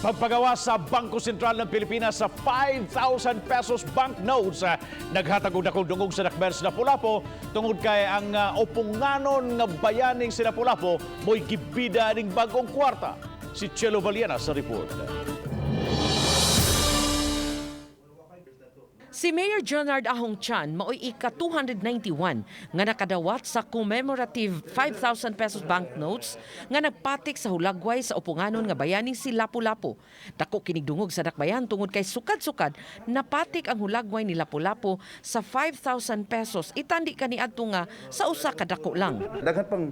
Pagpagawa sa Bangko Sentral ng Pilipinas sa 5,000 pesos banknotes, naghatag og dakong dungog sa dakbayan sa Lapu-Lapu tungod kay ang uponganon nga bayaning si Lapu-Lapu mo'y gibida ning bag-ong kwarta. Si Chelo Valiana sa report. Si Mayor Junard Ahong Chan maoy ika-291 nga nakadawat sa commemorative 5,000 pesos banknotes nga nagpatik sa hulagway sa uponganon nga bayaning si Lapu-Lapu. Dako kinig dungog sa dakbayan tungod kay sukad-sukad napatik ang hulagway ni Lapu-Lapu sa 5,000 pesos itandi kaniadto nga sa usa ka dako lang. Daghan pang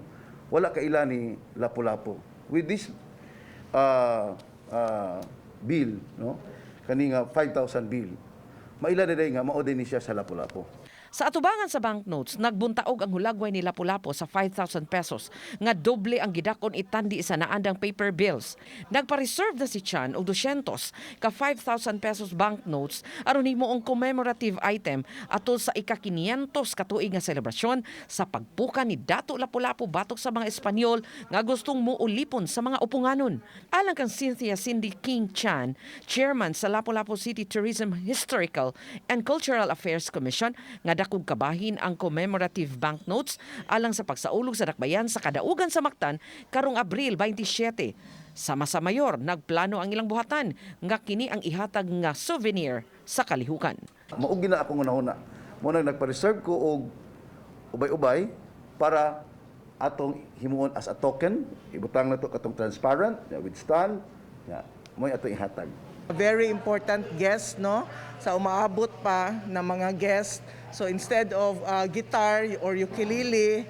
wala kaila ni Lapu-Lapu. With this bill, no? Kani nga 5,000 bill. Maila na nga mao din ni siya sa Lapu-Lapu. Sa atubangan sa banknotes, nagbuntaog ang hulagway ni Lapu-Lapu sa 5,000 pesos nga doble ang gidakon itandi sa naandang paper bills. Nagpa-reserve na si Chan og 200 ka 5,000 pesos banknotes aron himuong commemorative item atol sa ika-500 ka tuig nga selebrasyon sa pagpuka ni Dato Lapu-Lapu batok sa mga Espanyol nga gustong muulipon sa mga uponganon. Alang kang Cynthia Cindy King Chan, chairman sa Lapu-Lapu City Tourism Historical and Cultural Affairs Commission, nga dakog kabahin ang commemorative banknotes alang sa pagsaulog sa dakbayan sa kadaugan sa Mactan karong Abril 27. Sama sa mayor, nagplano ang ilang buhatan nga kini ang ihatag nga souvenir sa kalihukan. Mao gyud na akong hunahuna. Mao nang nagpa-reserve ko og ubay-ubay para atong himuon as a token, ibutang na to katong transparent, with stand, ya, mo'y atong ihatag. Very important guest, no? Sa umaabot pa na mga guest. So instead of guitar or ukulele,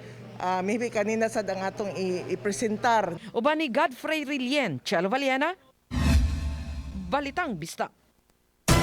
maybe kanina sad ang atong i-presentar. Uban ni Godfrey Rilien, Chelo Valiana, Balitang Bisdak.